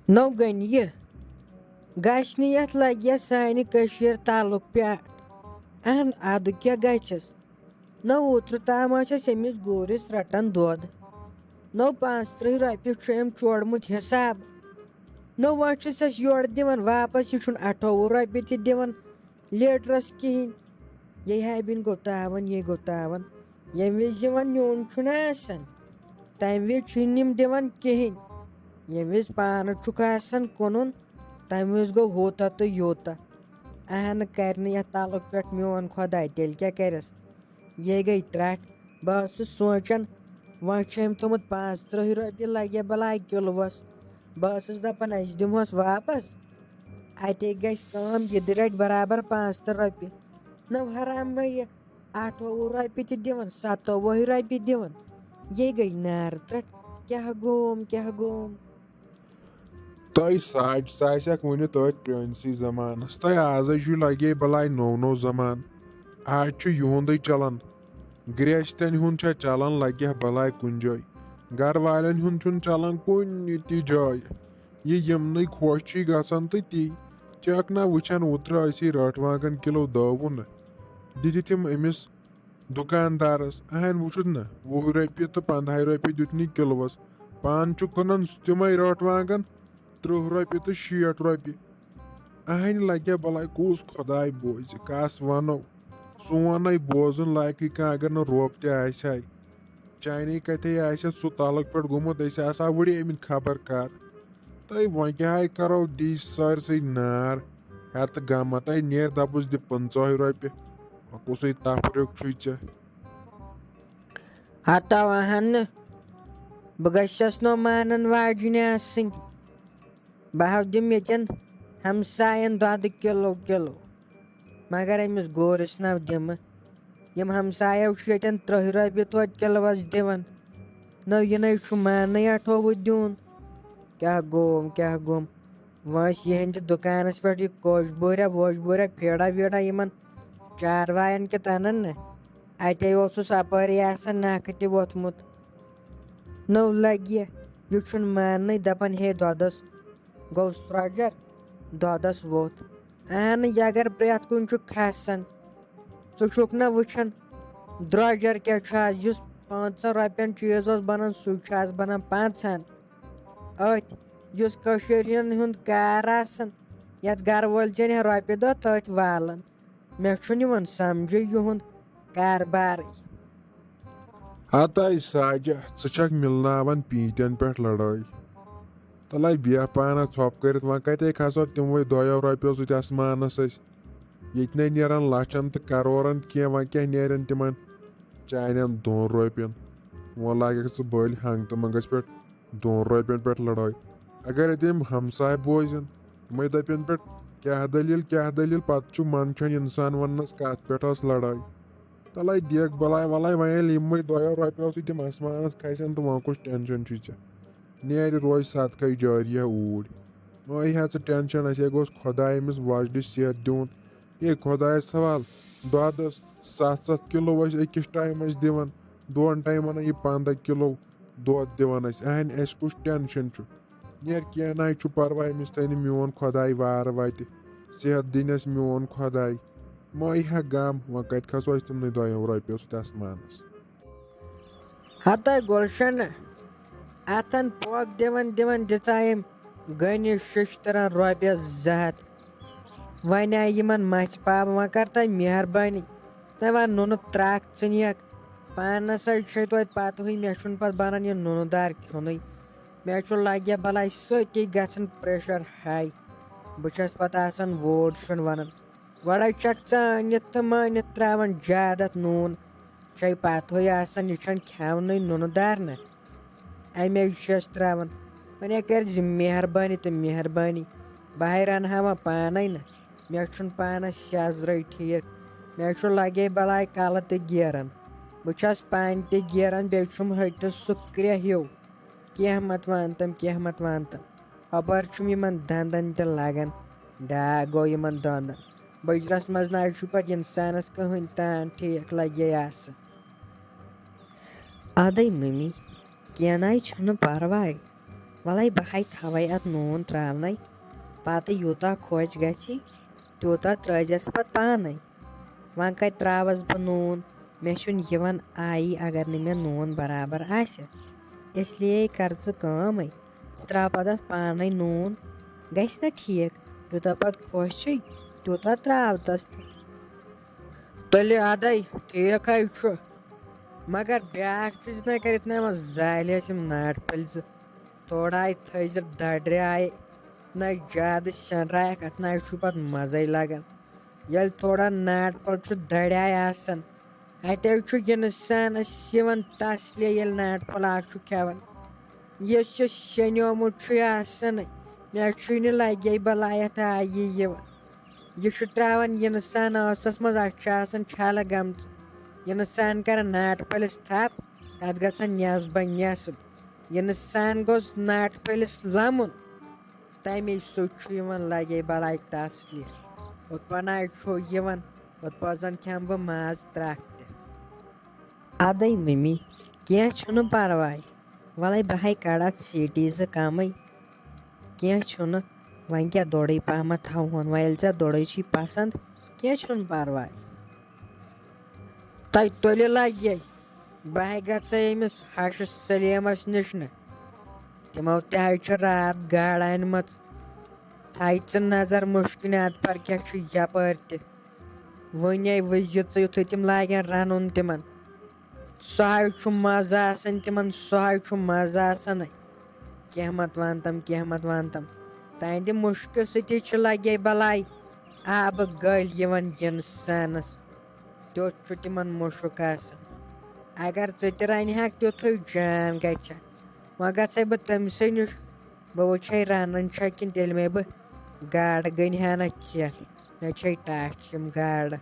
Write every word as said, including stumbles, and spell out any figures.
نو گٔنۍ یہِ، گژھِ نہٕ یَتھ لَگہِ یا سانہِ کٔشیٖرِ تعلُق پٮ۪ٹھ۔ اہن، اَدٕ کیٛاہ گژھٮ۪س؟ نہ اوترٕ تام ٲسۍ أسۍ أمِس گورِس رَٹان دۄد۔ نو پانٛژترٕٛہ رۄپیہِ چھُ أمۍ چوڑمُت حِساب۔ نو وۄنۍ چھُس أسۍ یورٕ دِوان واپَس، یہِ چھُنہٕ اَٹھووُہ رۄپیہِ تہِ دِوان لیٖٹرَس کِہیٖنۍ۔ یہِ ہے بِن گوٚو تاوَن، یہِ گوٚو تاوَن۔ ییٚمہِ وِزِ یِوان نیُن چھُنہٕ آسان، تَمہِ وِزِ چھُنہٕ یِم دِوان کِہیٖنۍ۔ ییٚمہِ وِزِ پانہٕ چھُکھ آسان کٕنُن، تَمہِ وِزِ گوٚو ہوٗتاہ تہٕ یوٗتاہ۔ اہنہٕ، کَرِ نہٕ یَتھ تعلُق پٮ۪ٹھ میون خۄداے، تیٚلہِ کیٛاہ کَرٮ۪س؟ یہِ گٔے ترٛٹھ۔ بہٕ ٲسٕس سونٛچان، وۄنۍ چھُ أمۍ تھوٚمُت پانٛژترٕٛہٕے رۄپیہِ، لَگہِ بَلاے کِلوَس۔ بہٕ ٲسٕس دَپان، أسۍ دِمہوس واپَس، اَتے گژھِ کٲم، یہِ تہِ رَٹہِ برابر پانٛژترٕٛہ رۄپیہِ۔ نہ حرام گٔے یہِ، اَٹھووُہ رۄپیہِ تہِ دِوان، سَتووُہ رۄپیہِ دِوان۔ یہِ گٔے نارٕ ترٛٹھ۔ کیٛاہ گوم، کیٛاہ گوم؟ تۄہہِ ساڑِ ساسہِ اکھ ؤنِو تٔتھۍ پرٛٲنسٕے زمانس۔ تۄہہِ آزے چھُ لگے بلاے نوٚو نوٚو زمانہٕ۔ آز چھُ یِہُنٛدُے چلان۔ گرٛیستٮ۪ن ہُنٛد چھا چلان، لگہِ ہا بلاے کُنہِ جایہِ۔ گرٕ والٮ۪ن ہُنٛد چھُنہٕ چلان کُنہِ تہِ جایہِ۔ یہِ یِمنٕے خۄش چھُے گژھان تہٕ تی۔ ژےٚ چھَکھ نا وٕچھان، اوترٕ ٲسی رٲٹھ وانٛگن کِلو دٲوُن نہ۔ دِتِتھ یِم أمِس دُکاندارس، اہن وٕچھُتھ نہ، وُہ رۄپیہِ تہٕ پنٛداہے رۄپیہِ دیُتنٕے کِلوس۔ پانہٕ چھُ کٕنان تِمے رٲٹھ وانٛگن تٕرٛہ رۄپیہِ تہٕ شیٹھ رۄپیہِ۔ اہنہِ لگہِ بلاے کُس خۄداے بوزِ، کس ونو؟ سون ہے بوزُن لایقٕے کانٛہہ اگر نہٕ رۄب تہِ آسہِ ہاے۔ چانے کتے آسہِ سُہ تلک پٮ۪ٹھ گوٚمُت، أسۍ آسہٕ ہا وُڑے أمِتۍ خبر کر۔ تہٕ وۄنۍ کیٛاہ ہے کرو، دی سٲرسٕے نار۔ ہٮ۪تہٕ غمہ تہٕ نیرِ دَپُس دِ پٕنٛژٕہے رۄپیہِ۔ وۄنۍ کُسٕے تفریٖق چھُے ژےٚ؟ ہتو اہن نہٕ، بہٕ گژھٮ۪س نہٕ مانن واجنہِ آسٕنۍ۔ بہٕ ہاو دِمہٕ ییٚتٮ۪ن ہمساین دۄدٕ کِلو کِلو، مگر أمِس گورِس ناو دِمہٕ۔ یِم ہمسایو چھِ ییٚتٮ۪ن تٕرٛہ رۄپیہِ توتہِ کِلوَس دِوان۔ نہ، یہِ نَے چھُ ماننٕے اَٹھووُہ دیُن۔ کیٛاہ گوٚوم، کیٛاہ گوٚوم؟ وۄنۍ ٲسۍ یِہِنٛدِ دُکانَس پٮ۪ٹھ یہِ کوٚش بوریا ووٚش بوریا پھیڑا ویڑا یِمَن چاروایَن کیُتھ اَنان نہ۔ اَتے اوسُس اَپٲری آسان نَکھٕ تہِ ووٚتھمُت۔ نٔو لَگہِ یہِ، یہِ چھُنہٕ ماننٕے، دَپان ہے دۄدَس گوٚو سرٛۄجَر، دۄدَس ووٚتھ۔ اہن، یہِ اگر پرٛٮ۪تھ کُنہِ چھُ کھسان، ژٕ چھُکھ نہ وٕچھان درٛۄجر کیٛاہ چھُ آز؟ یُس پانٛژن رۄپین چیٖز اوس بنان، سُے چھُ آز بنان پانٛژہن۔ أتھۍ یُس کٔشیٖرِ ہُنٛد کار آسان، یتھ گرٕ وٲلۍ زینہِ ہا رۄپیہِ دہ، تٔتھۍ والان۔ مےٚ چھُنہٕ یِوان سمجھے یِہُنٛد کاربارٕے۔ ہتے ساجہ، ژٕ چھکھ مِلناوان پیٖنتٮ۪ن پٮ۪ٹھ لڑٲے۔ تلے بیہہ پانس ژھۄپہٕ کٔرِتھ، وۄنۍ کتے کھسو تِموٕے دۄیو رۄپیو سۭتۍ آسمانس أسۍ؟ ییٚتہِ نے نیرن لچھن تہٕ کرورن کینٛہہ، وۄنۍ کیٛاہ نیرن تِمن چانٮ۪ن دۄن رۄپین؟ وۄنۍ لاگکھ ژٕ بٔلۍ ہنٛگتہٕ منٛگس پٮ۪ٹھ دۄن رۄپین پٮ۪ٹھ لڑٲے۔ اگر اتہِ یِم ہمساے بوزن، تِمے دپن پٮ۪ٹھ، کیٛاہ دٔلیٖل، کیٛاہ دٔلیٖل؟ پتہٕ چھُ منٛدچھان انسان وننس کتھ پٮ۪ٹھ ٲس لڑٲے۔ تلے دیکھ بلاے ولاے، وۄنۍ ییٚلہِ یِمے دۄیو رۄپیو سۭتۍ تِم آسمانس کھسن تہٕ وۄنۍ کُس ٹینشن چھُے ژےٚ؟ نیرِ روزِ صدقے جاریہ اوٗرۍ۔ مہ ہے ژٕ ٹینشن، اسے گوٚژھ خۄداے أمِس وۄزلِس صحت دیُن۔ ہے خۄدایس حوال، دۄدس ستھ ستھ کِلو ٲسۍ أکِس ٹایمس دِوان، دۄن ٹایمن یہِ پنٛداہ کِلو دۄد دِوان اَسہِ۔ اہنہِ، اَسہِ کُس ٹینشن چھُ؟ نیر، کینٛہہ نہ چھُ پرواے، أمِس تھٲینہِ میون خۄداے وارٕ وتہِ، صحت دِنس میون خۄداے۔ مہ ہے غم، وۄنۍ کتہِ کھسو أسۍ تِمنٕے دۄیو رۄپیو سۭتۍ آسمانس؟ ہتے گُلشن، اتھن پوک دِوان دِوان دِژاے أمۍ گٔنِس ششتٕرن رۄپیس زٕ ہتھ۔ وۄنۍ آیہِ یِمن مژھِ پاو، وۄنۍ کر تۄہہِ مہربٲنی، تۄہہِ وۄنۍ نُنہٕ ترٛکھ ژٕنیکھ۔ پانس ہے چھے توتہِ پتہٕے، مےٚ چھُنہٕ پتہٕ بنان یہِ نُنہٕ دار کھیوٚنُے۔ مےٚ چھُ لگہِ بلاے سۭتی گژھان pressure high۔ بہٕ چھَس پتہٕ آسان word شُن ونان۔ گۄڈے چھکھ ژٕ أنِتھ تہٕ مٲنِتھ ترٛاوان زیادٕ اَتھ نوٗن۔ چھے پتہٕے آسان، یہِ چھَنہٕ کھٮ۪ونٕے نُنہٕ دار نہ۔ اَمے چھَس ترٛاوان۔ وۄنۍ کٔرۍ زِ مہربٲنی تہٕ مہربٲنی۔ بہٕ ہے رَنہٕ ہا وۄنۍ پانے نہ۔ مےٚ چھُنہٕ پانس سیزرٕے ٹھیٖک۔ مےٚ چھُ لگے بلاے کلہٕ تہِ گیران۔ بہٕ چھَس پانہٕ تہِ گیران، بیٚیہِ چھُم ۂٹِس سُہ کرٛیٚہہ ہیوٗ۔ کینٛہہ مت وانتم، کینٛہہ مت وانتم۔ ہۄپٲرۍ چھُم یِمن دندن تہِ لگان۔ ڈاکھ گوٚو یِمن دندن۔ بٕجرس منٛز نہ حظ چھُ پتہٕ انسانس کٕہٕنۍ تان ٹھیٖک لگے آسان۔ ادے ممی، کینٛہہ نہ حظ چھُنہٕ پرواے۔ وَلَے بہٕ ہَے تھاوَے اَتھ نوٗن ترٛاونَے، پَتہٕ یوٗتاہ خۄش گژھی تیوٗتاہ ترٛٲوزٮ۪س پَتہٕ پانَے۔ وۄنۍ کَتہِ ترٛاوَس بہٕ نوٗن؟ مےٚ چھُنہٕ یِوان آیی اگر نہٕ مےٚ نوٗن برابر آسہِ۔ اس لیے کَر ژٕ کٲمٕے، ژٕ ترٛاو پَتہٕ اَتھ پانَے نوٗن۔ گژھِ نہ ٹھیٖک؟ یوٗتاہ پَتہٕ خۄش چھُے تیوٗتاہ ترٛاو تَس تہٕ۔ تُلہِ اَدَے، ٹھیٖک ہَے چھُ، مگر بیٛاکھ چیٖز نہ کٔرِتھ نہ یِوان زالہِ اَسہِ یِم ناٹہِ پھٔلۍ زٕ۔ تھوڑا تھٲیزِ دَرِ آیہِ، نہ زیادٕ سٮ۪نراوکھ، اَتھ نہ چھُ پَتہٕ مَزَے لَگان۔ ییٚلہِ تھوڑا ناٹہِ پھوٚل چھُ دَرِ آیہِ آسان، اَتے چھُ اِنسانَس یِوان تسلی ییٚلہِ ناٹہِ پھوٚل اَکھ چھُ کھٮ۪وان۔ یُس یہِ شیٚنیومُت چھُ آسان، مےٚ چھُے نہٕ لَگے بَلاے اَتھ آیی یِوان۔ یہِ چھُ ترٛاوان اِنسان ٲسَس منٛز، اَتھ چھِ آسان چھَلہٕ گٔمژٕ۔ اِنسان کَران ناٹہِ پھٔلِس تھَپھ، تَتھ گژھان نٮ۪صبہ نٮ۪صٕب۔ اِنسان گوٚژھ ناٹہِ پھٔلِس لَمُن، تَمے سۭتۍ چھُ یِوان لَگے بَلاے تسلی۔ ہُتھ پٲٹھۍ نہ چھُ یِوان، ہُتھ پٲٹھۍ زَن کھٮ۪مہٕ بہٕ ماز ترٛکھ تہِ۔ اَدَے مٔمی، کینٛہہ چھُنہٕ پَرواے، وَلَے بہٕ ہَے کَڑٕ اَتھ سیٖٹی زٕ کَمٕے۔ کینٛہہ چھُنہٕ، وۄنۍ کیٛاہ دوٚرُے پَہمَتھ تھاوہون، وۄنۍ ییٚلہِ ژےٚ دوٚرُے چھُے پَسنٛد، کینٛہہ چھُنہٕ پَرواے۔ تۄہہِ تُلہِ لَگہِ، بہٕ ہَے گژھٕ أمِس ہَشہٕ سلیمَس نِش نہٕ۔ تِمو تہِ ہَے چھِ راتھ گاڈٕ اَنِمَژٕ۔ تھایہِ ژٕ نظر مُشکِنہِ اَدٕ پر کیٛاہ چھُ یَپٲرۍ تہِ۔ وۄنۍ وٕچھ زِ ژٕ یُتھُے تِم لاگن رَنُن تِمَن۔ سُہ ہَے چھُ مَزٕ آسان تِمَن، سُہ ہَے چھُ مَزٕ آسان۔ کینٛہہ مت وَن تَم، کینٛہہ مت وَن تَم۔ تَہَنٛدِ مُشکہِ سۭتی چھِ لَگے بَلاے آبہٕ گٔلۍ یِوان اِنسانَس۔ تیُتھ چھُ تِمَن مُشُک آسان۔ اگر ژٕ تہِ رَنہِ ہاکھ تیُتھُے جان گژھِ ہا۔ وۄنۍ گژھے بہٕ تٔمۍ سٕے نِش، بہٕ وٕچھے رَنان چھا کِنہٕ تیٚلہِ مے بہٕ گاڈٕ گٔنۍ ہا نہ کھٮ۪تھ۔ مےٚ چھے ٹَٹھ یِم گاڈٕ۔